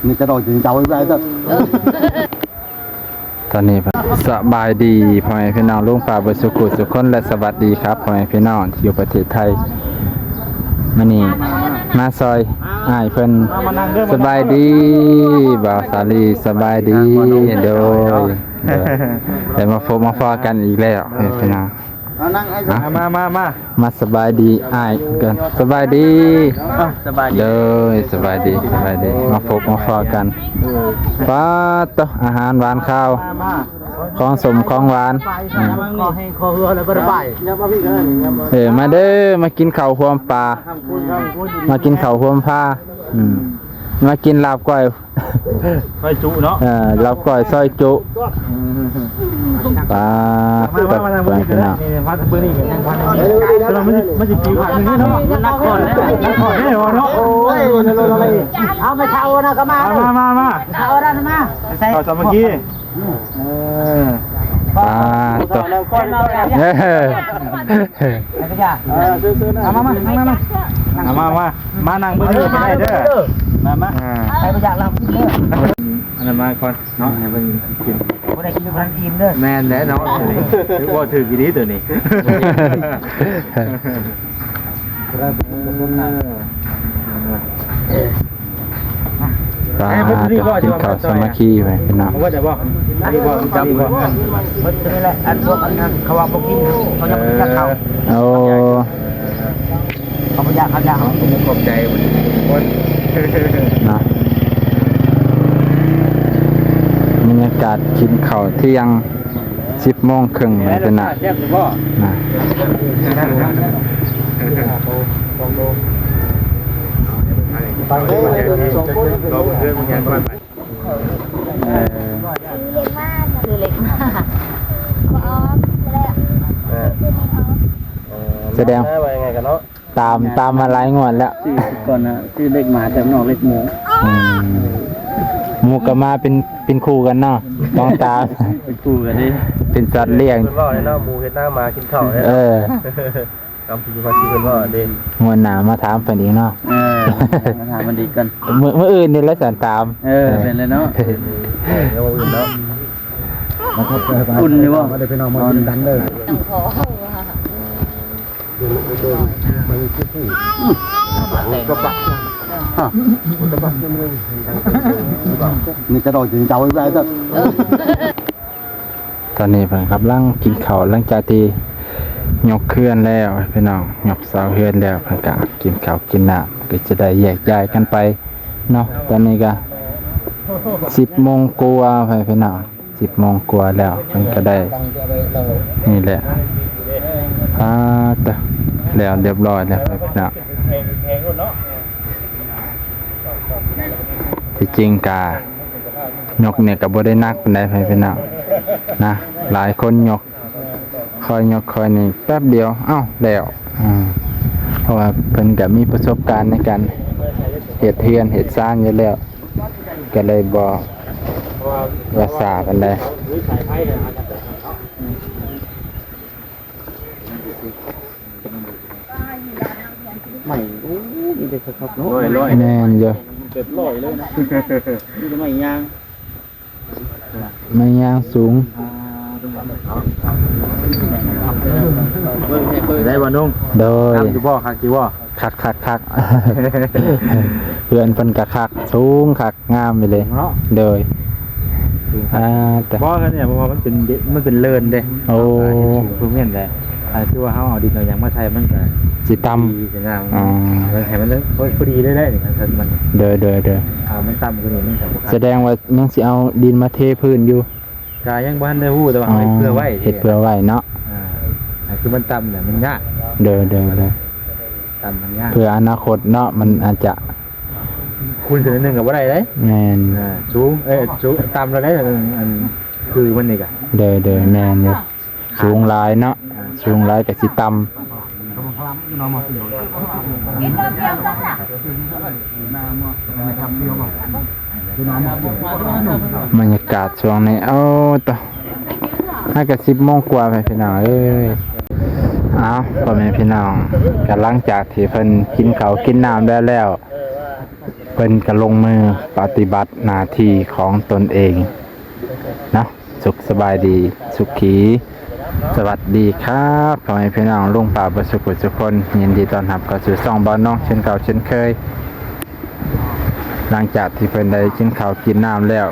ມີແຕ່ດອກເຈົ້າໄວ້ເດີ. ຕອນນີ້ສະບາຍດີພໍ່ແມ່ພີ່ນ້ອງລຸງປ້າເບິດສູ່ຜູ້ສູ່ຄົນ ແລະ ສະຫວັດດີຄັບພໍ່ແມ່ພີ່ນ້ອງທີ່ຢູ່ປະເທດໄທ. ມື້ນີ້ມາຊ່ອຍອ້າຍເພິ່ນ. ສະບາຍດີບ່າວສາລີ. ສະບາຍດີ. ໂດຍ ໂດຍ ໄດ້ມາພົບມາພໍ້ກັນອີກແລ້ວພີ່ນ້ອງ. ມາ ມາ ມາ ມາສະບາຍດີອ້າຍກັນ. ສະບາຍດີ. ສະບາຍດີ. ໂດຍ ສະບາຍດີ ສະບາຍດີ. ມາພົບມາພໍ້ກັນ. ປາດໂຕ ອາຫານຫວານຄາວ ຂອງສົມຂອງຫວານ. ເອີ ມາເດີ ມາກິນເຂົ້າຮ່ວມປ່າ ມາກິນເຂົ້າຮ່ວມພາ. ອືມ ມາກິນລາບກ້ອຍ ຊອຍຈຸເນາະ. ເອີ ລາບກ້ອຍຊອຍຈຸ. ອືມ ປາດ ມາ ມາ ມາ ມາ ພີ່ນ້ອງ ມາເບິ່ງນີ້ກັນ. ມັນຊິ ມັນຊິ ມັນຊິ ມັນຊິ ມັນຊິ ມັນຊິ ເນາະ. ໂອ້ຍ ເອົາ ໄປເຂົ້ານະກໍມາ. ມາ ມາ ມາ ເຂົ້ານະມາ ເຂົ້າສາມັກຄີ. ເອີ ປາດໂຕ ເອີ ມາ ມາ ມາ ມາ ມາ ມາ ມາ ມາ ມານັ່ງເບິ່ງນີ້ກໍໄດ້ເດີ. ມາ ມາ ອ່າ ໃຜບໍ່ຢາກລຳກິນເດີ. ອັນນັ້ນມາກ່ອນເນາະ ໃຫ້ເພິ່ນກິນ. ບໍ່ໄດ້ກິນ ບໍ່ທັນອີ່ມເດີ. ແມ່ນແຫຼະເນາະ ຖືກ ຖືກ ບໍ່ຖືກອີ່ຫຼີໂຕນີ້. ເອີ ປາດ ກິນເຂົ້າສາມັກຄີໄວ້ພີ່ນ້ອງ. ເບິດນີ້ແຫຼະ ອັນພວກອັນນັ້ນເຂົາວ່າບໍ່ກິນ ເຂົາຍັງບໍ່ຢາກເຂົ້າ. ໂອ້ ເຂົາບໍ່ຢາກ ເຂົາຢາກ. ເນາະ ບັນຍາກາດກິນເຂົ້າທ່ຽງ ສິບໂມງເຄິ່ງ ແມ່ນ ພີ່ນ້ອງ. ແຊບຢູ່ບໍ່ ນະ ໄປເດີ ສອງຄົນ. ເອີ ຊື່ເລັກມາ ຊື່ເລັກມາ ບໍ່ອອກແລ້ວ. ເອີ ສະແດງວ່າຍັງໄງກັນເນາະ. ຕາມ ຕາມມາຫຼາຍງວດແລ້ວ. ຊື່ກ່ອນນະ ຊື່ເລັກໝາ ແຕ່ມັນອອກເລັກໝູ. ອືມ ໝູກໍມາເປັນ ເປັນຄູ່ກັນເນາະ ຕ້ອງຕາມ ເປັນຄູ່ກັນເດ້ ເປັນສັດລ້ຽງ. ເພິ່ນເວົ້າເນາະ ໝູເຮັດນາ ໝາກິນເຂົ້າເດ້. ເອີ ຕາມທີ່ເພິ່ນວ່າເດ້. ງວດໜ້າມາຖາມເພິ່ນອີກເນາະ. ເອີ ມາຖາມເພິ່ນອີກກ່ອນ ມື້ ມື້ອື່ນນີ້ແຫຼະສັນຖາມ. ເອີ ເອີ ແມ່ນແລ້ວເນາະ ເອີ ມື້ອື່ນເນາະ. ອຸ່ນຢູ່ບໍ່? ມາເດີພີ່ນ້ອງ ມາກິນນຳກັນເດີ. ມີແຕ່ດອກເຈົ້າໄວ້ເດີ. ຕອນນີ້ເພິ່ນກຳລັງກິນເຂົ້າ ຫຼັງຈາກທີ່ຍົກເຮືອນແລ້ວພີ່ນ້ອງ ຍົກເສົາເຮືອນແລ້ວ ເພິ່ນກະກິນເຂົ້າກິນນ້ຳ ກໍຈະໄດ້ແຍກຍ້າຍກັນໄປເນາະ. ຕອນນີ້ກະສິບໂມງກວ່າ ພີ່ນ້ອງ. ສິບໂມງກວ່າແລ້ວ ເພິ່ນກໍໄດ້ ນີ້ແຫຼະ. ອ່າ ຕະ ແລ້ວຮຽບຮ້ອຍແລ້ວເນາະ. ທີ່ຈິງກະຍົກນີ້ກໍບໍ່ໄດ້ໜັກປານໃດ ພີ່ນ້ອງນະ. ຫຼາຍຄົນຍົກ ຄ່ອຍຍົກຄ່ອຍນີ້ແປັບດຽວ ເອົ້າ ແລ້ວ. ອ່າ ເພາະວ່າເພິ່ນກໍມີປະສົບການໃນການເຮັດເຮືອນເຮັດຊານຢູ່ແລ້ວ. ກໍເລີຍບໍ່ວ່າຊ້າປານໃດ. ໄມ້ ໂອ້ ມີແຕ່ຄັກໆເນາະ. ແມ່ນຢູ່ ເປັນຮ້ອຍເລີຍນະ. ມີແຕ່ໄມ້ຍາງ ໄມ້ຍາງສູງ. ໄດ້ບໍ່ ນຸ່ງ? ໂດຍ. ງາມຢູ່ບໍ່? ຄັກຢູ່ບໍ່? ຄັກໆໆ ເຮືອນເພິ່ນກໍຄັກ ສູງຄັກ ງາມອີ່ຫຼີເນາະ. ໂດຍ. ອ່າ ແຕ່ບໍ່ ຄັນນີ້ ເພາະວ່າມັນເປັນ ມັນເປັນເລີນເດ້. ໂອ້ ຄືແມ່ນແຫຼະ ອ່າ ຄືວ່າເຮົາເອົາດິນເອົາຫຍັງມາໃສ່ ມັນກໍຊິຕ່ຳ ດີຊິນະ. ອໍ ໃຫ້ມັນພໍດີໄດ້ໄດ໋ ຄັນມັນ ໂດຍໆໆ. ອ່າ ມັນຕ່ຳກວ່ານີ້ມັນກໍບໍ່ຄັກ. ສະແດງວ່າຍັງຊິເອົາດິນມາເທພື້ນຢູ່. ກະຍັງບໍ່ທັນໄດ້ຮູ້ ແຕ່ວ່າເຮົາເຮັດເພື່ອໄວ້ ເຮັດເພື່ອໄວ້ເນາະ. ອ່າ ຄືມັນຕ່ຳແຫຼະ ມັນຍາກ. ໂດຍໆໆ. ຕ່ຳມັນຍາກ ເພື່ອອະນາຄົດເນາະ ມັນອາດຈະ ຄູນຂຶ້ນໜ້ອຍໜຶ່ງກໍບໍ່ໄດ້ເດ້. ແມ່ນ. ອ່າ ສູງ ເອີ ສູງ ຕ່ຳແລ້ວເດ້. ອັນ ຄືມັນນີ້ກະ ໂດຍໆ ແມ່ນຢູ່. ສູງຫຼາຍເນາະ ສູງຫຼາຍກໍຊິຕ່ຳ. ບັນຍາກາດຊ່ວງນີ້ ໂອ້ ຕະ ຫາກະສິບໂມງກວ່າໄປ ພີ່ນ້ອງເອີຍ. ອ້າວ ພໍ່ແມ່ພີ່ນ້ອງ ກະຫຼັງຈາກທີ່ເພິ່ນກິນເຂົ້າກິນນ້ຳແລ້ວແລ້ວ ເພິ່ນກະລົງມືປະຕິບັດໜ້າທີ່ຂອງຕົນເອງເນາະ. ສຸກສະບາຍດີ ສຸຂີ ສະຫວັດດີຄັບ ພໍ່ແມ່ພີ່ນ້ອງລຸງປ້າເບິດສຸກທຸກຄົນ ຍິນດີຕ້ອນຮັບເຂົ້າສູ່ຊ່ອງບ່າວນ້ອງເຊັ່ນເກົ່າເຊັ່ນເຄີຍ. ຫຼັງຈາກທີ່ເພິ່ນໄດ້ກິນເຂົ້າກິນນ້ຳແລ້ວ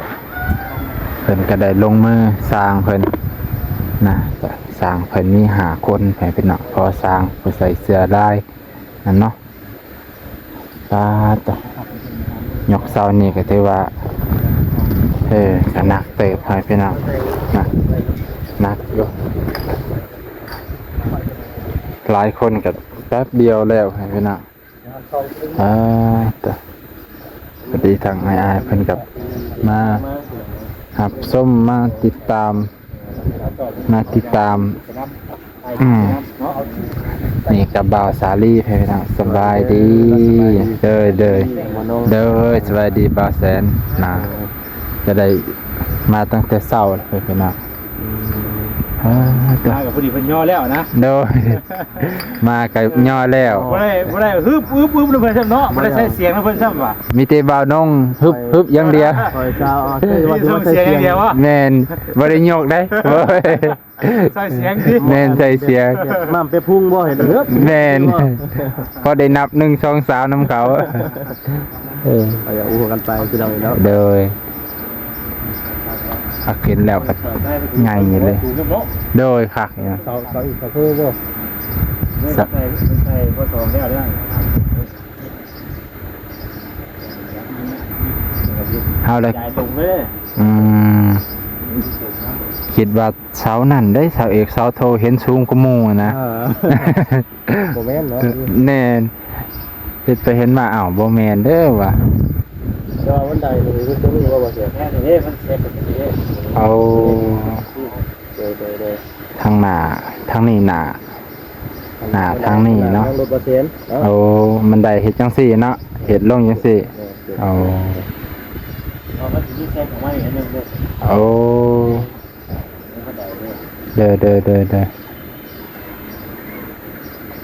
ເພິ່ນກະໄດ້ລົງມືຊ່າງເພິ່ນນະ. ຊ່າງເພິ່ນມີຫ້າຄົນ ໃຫ້ເພິ່ນເນາະ ພໍຊ່າງຜູ້ໃສ່ເສື້ອລາຍນັ້ນເນາະ. ປາດໂທ້ ຍົກເສົານີ້ກະຖືວ່າ ເອີ ກະໜັກເຕີບ ໃຫ້ພີ່ນ້ອງນະ ໜັກຢູ່. ຫຼາຍຄົນກະແປັບດຽວແລ້ວ ໃຫ້ພີ່ນ້ອງ. ອ່າ ຕະ ພໍດີທາງອ້າຍໆເພິ່ນກັບມາຮັບຊົມ ມາຕິດຕາມ ມາຕິດຕາມ. ອືມ ນີ້ກັບບ່າວສາລີ ພີ່ນ້ອງ ສະບາຍດີ. ເດີຍ ເດີຍ ເດີຍ ສະບາຍດີບ່າວແສນນະ. ຈະໄດ້ມາຕັ້ງແຕ່ເຊົ້າເລີຍພີ່ນ້ອງ. ອືມ ເອີ ມາກະພໍດີເພິ່ນຍໍແລ້ວນະ. ໂດຍ ມາກະຍໍແລ້ວ ບໍ່ໄດ້ ບໍ່ໄດ້ຮຶບອຶບອຶບນຳເພິ່ນຊ້ຳເນາະ ບໍ່ໄດ້ໃຊ້ສຽງນຳເພິ່ນຊ້ຳວ່າ ມີແຕ່ບ່າວນ້ອງຮຶບຮຶບຢ່າງດຽວ. ຂ້ອຍຊາວ ເອີ ມີສົ່ງສຽງຢ່າງດຽວ. ແມ່ນ ບໍ່ໄດ້ຍົກໄດ໋. ໂອ້ຍ ໃຊ້ສຽງຕິ. ແມ່ນ ໃຊ້ສຽງ ໝ່ຳເປັບພຸງບໍ່ ເຫັນເດີ. ແມ່ນ ພໍໄດ້ນັບໜຶ່ງ ສອງ ສາມ ນຳເຂົາ. ເອີ ເອົາ ອູ້ກັນໄປພີ່ນ້ອງເນາະ. ໂດຍ ອັກເຫັນແລ້ວກະໃຫຍ່ເລີຍ. ໂດຍ ຄັກຢູ່. ເສົາ ເສົາອີກ ເສົາໂທບໍ່? ໃສ່ ໃສ່ພໍສອງແລ້ວເດ້. ເຮົາລະ ອືມ ຄິດວ່າເສົານັ້ນເດ້ ເສົາເອກ ເສົາໂທ ເຫັນສູງກວ່າໝູ່ນະ. ເອີ ບໍ່ແມ່ນເນາະ. ແມ່ນ ເຮັດໄປເຮັດມາ ອ້າວ ບໍ່ແມ່ນເດີວ່າ. ແຕ່ວ່າບັນໄດນີ້ ມັນຕົງນີ້ບໍ່ ບໍ່ເສຍ? ແມ່ນເດ້ ມັນເສຍໄປເດ້. ໂອ້ ໂດຍ ໂດຍ ໂດຍ ທາງໜ້າ ທາງນີ້ໜ້າ ໜ້າທາງນີ້ເນາະ. ໂອ້ ບັນໄດເຮັດຈັ່ງຊີ້ເນາະ ເຮັດລົງຈັ່ງຊີ້. ໂອ້ ໂອ້ ເດີ ເດີ ເດີ ເດີ.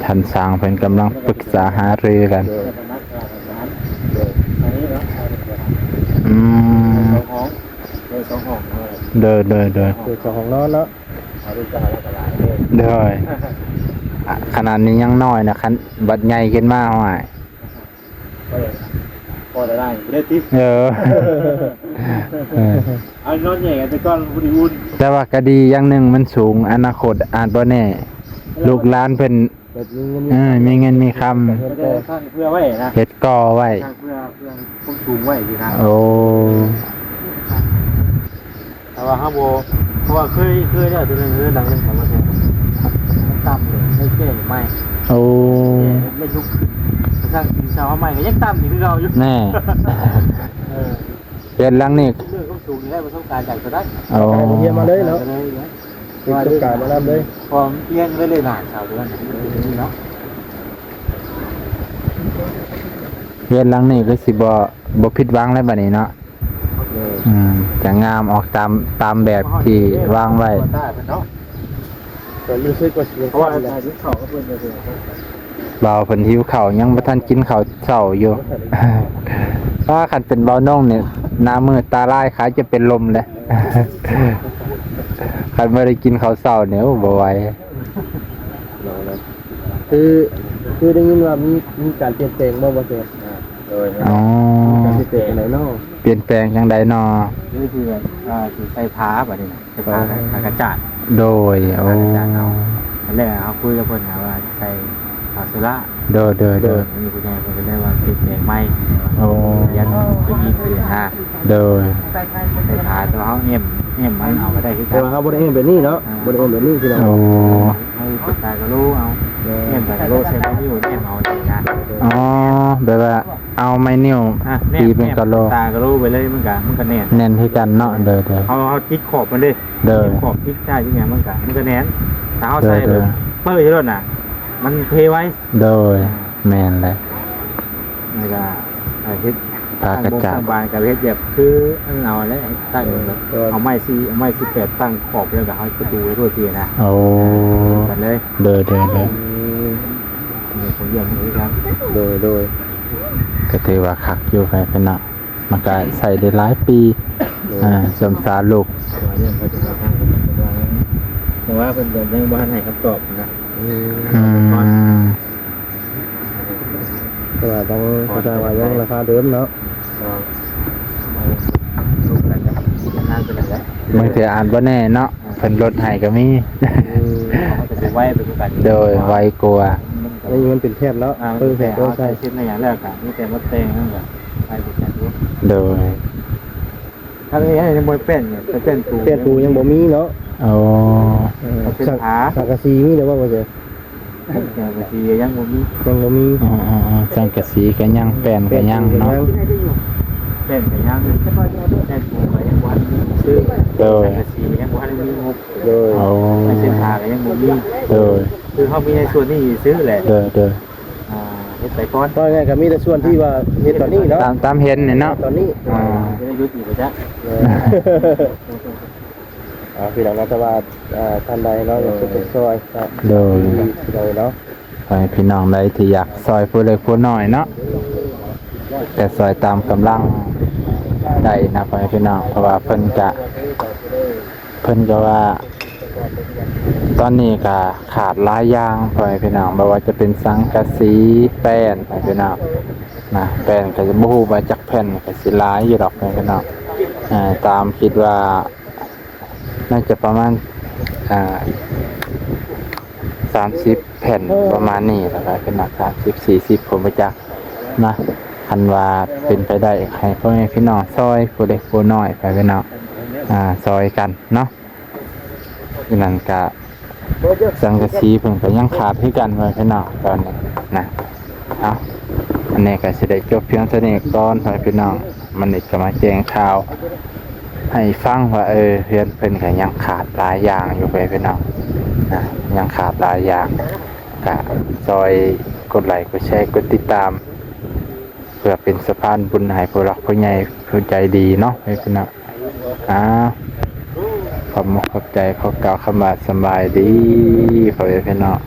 ທ່ານຊ່າງເພິ່ນກຳລັງປຶກສາຫາລືກັນ. ອືມ ໂດຍ ໂດຍ ໂດຍ ຄືເຈົ້າຂອງນອນເນາະ. ໂດຍ ຂະໜາດນີ້ຍັງນ້ອຍນະ ຄັນບັດໃຫຍ່ຂຶ້ນມາ ຫ້ອຍ ພໍໄດ້ ບໍ່ໄດ້ຕິ. ເອີ ເອີ ເອົານອນແຍກກັນໄປກ່ອນ ບໍ່ໄດ້ອຸ່ນ. ແຕ່ວ່າກະດີຢ່າງໜຶ່ງ ມັນສູງ ອະນາຄົດອາດບໍ່ແນ່ ລູກຫຼານເພິ່ນ ແບບມີເງິນມີ ເອີ ຄຳ ມີເງິນມີຄຳ ເຮັດກໍ່ໄວ້ນະ ເຮັດກໍ່ໄວ້ ສ້າງເພື່ອ ເພື່ອຄວາມສູງໄວ້ຊີ້ນະ. ໂອ້ ແຕ່ວ່າເຮົາບໍ່ ເພາະວ່າເຄີຍ ເຄີຍແລ້ວ ຕົວໜຶ່ງ ເຮືອນຫຼັງໜຶ່ງ ເຂົາວ່າແທ້ ມັນຕ່ຳເລີຍ ໄດ້ແກ້ໃໝ່. ໂອ້ ແກ້ ໄດ້ຍົກຂຶ້ນ ສ້າງຕີນເສົາໃໝ່ກະຍັງຕ່ຳຢູ່ຄືເກົ່າຢູ່. ແນ່ ເອີ ເຮືອນຫຼັງນີ້ ເລື່ອງຄວາມສູງນີ້ໄດ້ປະສົບການຈາກຕົວນັ້ນ. ອໍ ໄດ້ໂຮງຮຽນມາເລີຍເນາະ ໄດ້ເລີຍ ເກັບປະສົບການມານຳເລີຍ. ພໍມັນປ່ຽນໄປເລີຍ ຫຼານເສົາຕົວນັ້ນເນາະ. ເຮືອນຫຼັງນີ້ຄືຊິບໍ່ ບໍ່ຜິດຫວັງແລ້ວບັດນີ້ເນາະ. ເອີ ອືມ ຈະງາມອອກຕາມ ຕາມແບບທີ່ວາງໄວ້. ເພິ່ນຮູ້ສຶກວ່າຊິ ເພາະວ່າກິນເຂົ້າກັບເພິ່ນ ບ່າວເພິ່ນຫິວເຂົ້າ ຍັງບໍ່ທັນກິນເຂົ້າເຊົ້າຢູ່. ຖ້າຄັນເປັນບ່າວນ້ອງນີ້ ໜ້າມືດຕາລາຍ ຂາຈະເປັນລົມແລ້ວ. ຄັນບໍ່ໄດ້ກິນເຂົ້າເຊົ້ານີ້ ໂອ້ ບໍ່ໄຫວ. ຄື ຄືໄດ້ຍິນວ່າມີ ມີການປ່ຽນແປງບໍ່ ບໍ່ແຊ? ໂດຍ ອໍ ມີການປ່ຽນແປງຈັ່ງໃດເນາະ? ຄື ຄື ອ່າ ຊິໃສ່ຜ້າບາດນີ້ນະ ໃສ່ຜ້າ ຜ້າກະຈາດ. ໂດຍ ໂອ້ ຜ້າກະຈາດເຮົາ ຕອນແລກເຮົາຄຸຍກັບເພິ່ນນະວ່າໃສ່ຜ້າໂຊລາ. ໂດຍ ໂດຍ ໂດຍ ມີຜູ້ໃຫຍ່ເພິ່ນກະເລີຍວ່າປ່ຽນແປງໃໝ່. ໂອ້ ຢ້ານເປັນອີກຄືນະ. ໂດຍ ໃສ່ຜ້າ ແຕ່ວ່າເຮົາເອັມ ເອັມມັນເອົາກະໄດ້ຄືກັນ ແຕ່ວ່າເຮົາບໍ່ໄດ້ເອັມແບບນີ້ເນາະ. ອ່າ ບໍ່ໄດ້ເອັມແບບນີ້ພີ່ນ້ອງ. ໂອ້ ເຮົາເປັນຕາກະໂຫຼເອົາ ແມ່ນ ແອມຕາກະໂຫຼໃສ່ໄມ້ນິ້ວ ແອມເອົາຈັ່ງຊີ້ນະ. ອໍ ແບບວ່າເອົາໄມ້ນິ້ວ ອ່າ ຕີເປັນກະໂຫຼ ຕາກະໂຫຼໄປເລີຍ ມັນກະ ມັນກະແໜ້ນ ແໜ້ນຄືກັນເນາະ. ໂດຍໆ ເຮົາ ເຮົາຕິດຂອບມັນເດ້. ໂດຍ ຕິດຂອບຕິດທ້າຍຕິດຫຍັງ ມັນກະ ມັນກະແໜ້ນ. ຖ້າເຮົາໃສ່ແບບເປີຢູ່ໂລດນະ ມັນເພໄວ. ໂດຍ ອ່າ ແມ່ນແຫຼະ. ແລ້ວກະ ອ່າ ເຮັດ ຜ້າກະຈາດ ຕັ້ງບົງຕັ້ງບານກໍເຮັດແບບຄືອັນເອົາແຫຼະ ຕັ້ງແບບ ເອີ ເອົາໄມ້ສີ່ ເອົາໄມ້ສີ່ແປດຕັ້ງຂອບ ແລ້ວກໍເຮັດປະຕູໄວ້ໂລດຊີ້ນະ ໂອ້ ກັນເລີຍ ໂດຍ ໂດຍ ໂດຍ ອືມ ມີຄົນຢ້ຽມເພິ່ນຄືກັນ ໂດຍ ໂດຍ ກໍຖືວ່າຄັກຢູ່ ໄປເພິ່ນເນາະ ມັນກະໃຊ້ໄດ້ຫຼາຍປີ ໂດຍ ອ່າ ສົມສາລູກ ແຕ່ວ່າເພິ່ນກໍຍັງບໍ່ທັນໃຫ້ຄຳຕອບນະ ອືມ ອືມ ແຕ່ວ່າທາງເຂົາເຈົ້າວ່າຍັງລາຄາເດີມເນາະ ບາງເທື່ອອາດບໍ່ແນ່ເນາະ ເພິ່ນລົດໃຫ້ກໍມີ ອືມ ເຂົາກໍຊິໄວໄປຄືກັນ ໂດຍ ໄວກວ່າ ອັນນີ້ມັນເປັນແພດເນາະ ອ່າ ເບິ່ງແພດ ເອົາໃສ່ເຊັນໃນຫຍັງແລ້ວກໍມີແຕ່ມາແຕ່ງນັ້ນກໍໄປຄືກັນຢູ່ ໂດຍ ທາງນີ້ຍັງບໍ່ແປ້ນ ແປ້ນປູ ແປ້ນປູຍັງບໍ່ມີເນາະ ອໍ ເອີ ເສັ້ນທາງ ສັງກະສີມີແລ້ວບໍ່ ບໍ່ເຊີ? ສັງກະສີຍັງບໍ່ມີ ຍັງບໍ່ມີ ອໍ ສັງກະສີກໍຍັງ ແປ້ນກໍຍັງເນາະ ແປ້ນກໍຍັງ ແປ້ນປູກໍຍັງບໍ່ທັນມີຊື້ ໂດຍ ສັງກະສີກໍຍັງບໍ່ທັນມີງົບ ໂດຍ ອໍ ເສັ້ນທາງກໍຍັງບໍ່ມີ ໂດຍ ຄືເຮົາມີໃນສ່ວນນີ້ຊື້ແຫຼະ ໂດຍ ໂດຍ ອ່າ ເຮັດໄປກ່ອນ ວ່າງ່າຍກໍມີແຕ່ສ່ວນທີ່ວ່າເຮັດຕອນນີ້ເນາະ ຕາມ ຕາມເຫັນນີ້ເນາະ ຕອນນີ້ ອ່າ ຈະໄດ້ຢຸດອີກບໍ່ຈັກ ເອີ ອ່າ ພີ່ນ້ອງເນາະ ແຕ່ວ່າ ອ່າ ທ່ານໃດເນາະ ຢາກຊ່ວຍ ໂດຍ ຊ່ວຍ ໂດຍ ພີ່ນ້ອງເນາະ ໃຜພີ່ນ້ອງໃດທີ່ຢາກຊ່ອຍຜູ້ເລັກຜູ້ນ້ອຍເນາະ ກໍຊ່ອຍຕາມກຳລັງໄດ້ນະ ພໍ່ແມ່ພີ່ນ້ອງ ເພາະວ່າເພິ່ນກະ ເພິ່ນກໍວ່າ ຕອນນີ້ກໍຂາດຫຼາຍຢ່າງ ພໍ່ແມ່ພີ່ນ້ອງ ບໍ່ວ່າຈະເປັນສັງກະສີ ແປ້ນ ພໍ່ແມ່ພີ່ນ້ອງນະ ແປ້ນກໍຈະບໍ່ຮູ້ວ່າຈັກແຜ່ນ ກໍຊິຫຼາຍຢູ່ດອກ ພໍ່ແມ່ພີ່ນ້ອງ ເອີ ຕາມຄິດວ່າ ໜ້າຈະປະມານ ອ່າ ສາມສິບແຜ່ນປະມານນີ້ແຫຼະ ພີ່ນ້ອງ ສາມສິບ ສີ່ສິບ ຜົມບໍ່ຈັກນະ ຄັນວ່າເປັນໄປໄດ້ ໃຫ້ພໍ່ແມ່ພີ່ນ້ອງຊ່ອຍຜູ້ເລັກຜູ້ນ້ອຍ ພີ່ນ້ອງ ອ່າ ຊ່ອຍກັນເນາະ ນັ້ນກະ ສັງກະສີເພິ່ນກໍຍັງຂາດຄືກັນ ພີ່ນ້ອງ ຕອນນີ້ນະ ເອົາ ອັນນີ້ກໍຊິໄດ້ຈົບພຽງເທົ່ານີ້ກ່ອນ ພີ່ນ້ອງ ມື້ນີ້ກໍມາແຈ້ງຂ່າວ ໃຫ້ຟັງວ່າ ເອີ ເຮືອນເພິ່ນກໍຍັງຂາດຫຼາຍຢ່າງຢູ່ ພີ່ນ້ອງນະ ຍັງຂາດຫຼາຍຢ່າງ ກໍຊ່ອຍກົດໄລ ກົດແຊ ກົດຕິດຕາມ ເພື່ອເປັນສະພານບຸນໃຫ້ຜູ້ຫຼັກຜູ້ໃຫຍ່ຜູ້ໃຈດີເນາະ ພີ່ນ້ອງ ອ່າ ຂອບມຸກຂອບໃຈ ຂໍກ່າວຄຳວ່າສະບາຍດີ ພໍ່ແມ່ພີ່ນ້ອງ